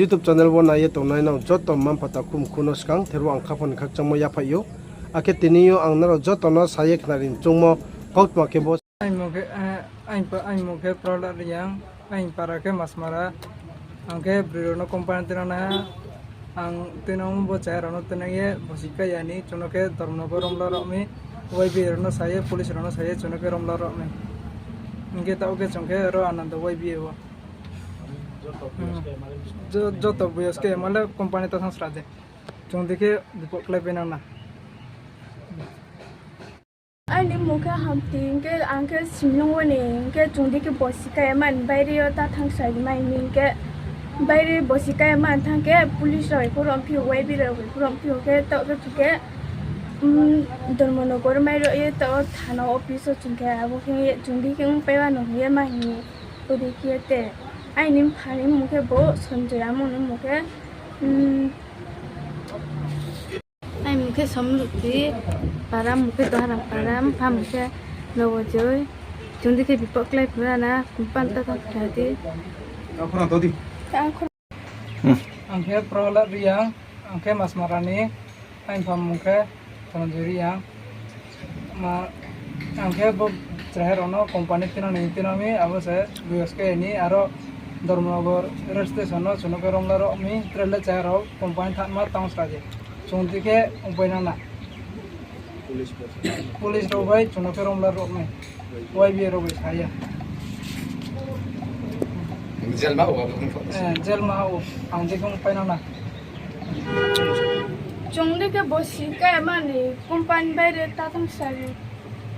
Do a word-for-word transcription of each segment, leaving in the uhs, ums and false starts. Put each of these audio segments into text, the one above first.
YouTube channel wo nai ye tongnai nrao joto mma mpha takhu mkhu no skang therbo ang khaphang ni khakchangmo yaphaih ou. Akhe tini yo ang nrao joto no sa ye khnari choungmo kautma khe bo. Aini mung khe, eh, aini pa-, aini mung khe Prahlad Reang, aini para khe Masmara. Ang khe broi rao no company tuinang nai ha. Ang tuinang bo chaya rao no tuinang ye bosi kai ya ni, chung no khe Dharmanagar romla rao mi, Y B A rao no sa ye, police rao no sa ye, chung no khe romla rao mi. Hing khe taoh khe chung khe ro Anando Y B A wo. Hmm. Jo-, joto boyos khe male company ta thanng sra de. Chung di khe bipok klái pai nang na. Aini mung khe Hamti, hing khe ang khe Simlung wo ni, hing khe chung di khe bosi kai man baire yo ta thanng sra di mai hing khe baire bosi kai man thanng khe police rao bai phurom phi ou, Y B rao bai phurom phi ou khe taoh khe chung khe, um, Dharmanagar mai rao ye taoh thana office wo chung khe abo khe chung di khe ong pai wa no hing ye ma hing ye. Odi khe te. Aini mpha ni mung khe bo Sanjoy, amo ni mung khe, um, aini mung khe Somluti, para mung khe Doharam para, mpha mung khe Nobojoi. Chung di khe bipok klái pura na, company ta thanng sra di. Ang khe Prahlad Reang, ang khe Masmara ni, aini mpha mung khe Dhananjoy Reang. Ma, ang khe bo chrai rao no company tuinang ni tuinang mi, abo se boyos kai ya ni, aro Dharmanagar rail station no chung no khe romla rao mi, tre le chrai rao company thanngma tang sra di. Chung di khe ong pai nang na. Police rao bai chung no khe romla rao mi. Y B A rao bai sa ya. Jail ma ha o, ang di khe ong pai nang na. Chung di khe bosi kai man ni company baire ta thanng sra di.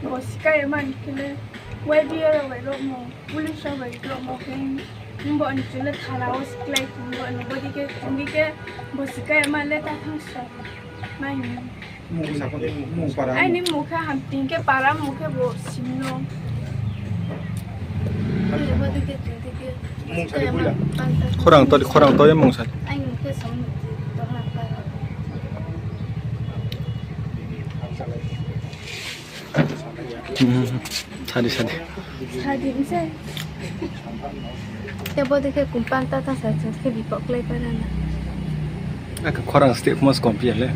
Bosi kai man khe le Y B A rao bai rommo, police rao bai rommo khe, bo ni chung le thana wo sklái khe bo ni bo di khe chung di khe bosi kai man le ta thanng sra di. Mai ni. Aini mung khe Hamti, hing khe para mung khe bo Simlung. Khorang to, khorang to ye mung sa. Aini mung khe Somluti, Doharam para. Hmm, sadi, sadi. Sadi se. Te bo di khe company ta thanng sra chung khe bipok klái pai nang na. Akhe khorang step mas kom pi ya le.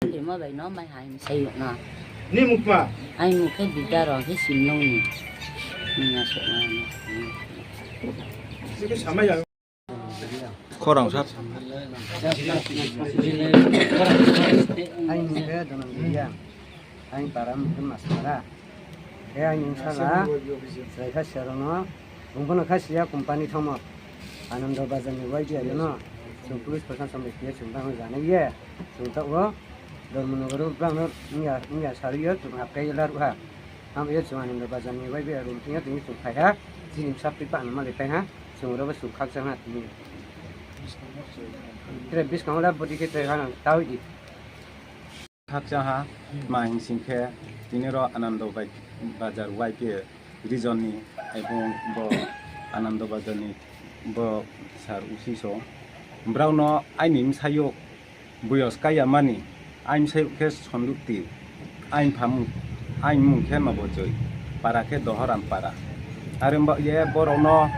Limo bai no mai hai mi sai yong na. Ni mukma? Aini mung khe Bidya rao khe Simlung ni. Ni na so na ni. Khorang sa. Aini mung khe Dhananjoy Reang. Aini para mung khe Masmara. Khe aini bsala chrai kha sia rao no. Bung pho no kha sia company thanngmo. Anando Bazar ni Y B A rao no. Chung police proshashon bai khe chung tang zanai ye. Chung taoh wo Dharmanagar wo brang no ongya, ongya sari yo chung hapkai ye laruh ha. Abo ye chung Anando Bazar ni Y B A room thing yo tini chung phai ha. Chini bsa pai pa no malai pai ha. Chung ro bo chung khakchang ha tini. Tre buskang wo le body khe tre ha nang tao di. Khakchang ha, ma hing sing khe, tini ro Anando Bai-, Bazar Y B A region ni, ebong bo Anando Bazar ni bo sir O C so. Brao no aini bsayouh boyos kai ya mani, aini bsayouh khe Sonduti, aini pha mung, aini mung khe Nobojoi, para khe Dohoram para. Are ong ba ye borao no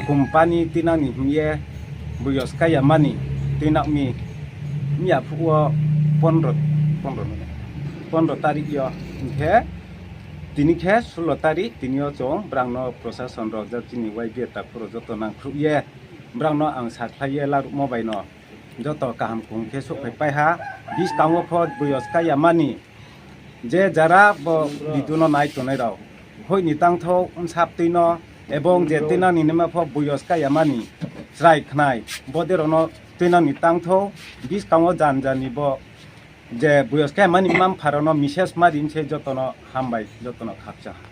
company tuinang ni hing ye boyos kai ya mani tuinang mi, miya phuh wo pondro, pondro, pondro tarik yo hing khe, tini khe sulo tarik, tini yo chung brang no prosason rao, chini Y B A takhu rao joto nangkhruh ye, brang no ang sakhlai ye laruhmo bai no, joto kaham kuhum khe souhphai pai ha, buskang wo pho boyos kai ya mani, je jara bo video no nai tongnai rao, hoih ni tangthou bsa tui no, ebong je tuinang ni naima pho boyos kai ya mani, chrai khnai, bodei rao no tuinang ni tangthou, buskang wo jan jan ni bo, je boyos kai ya mani mma mpha rao no message ma ri se joto no hambai, joto no khakchang ha.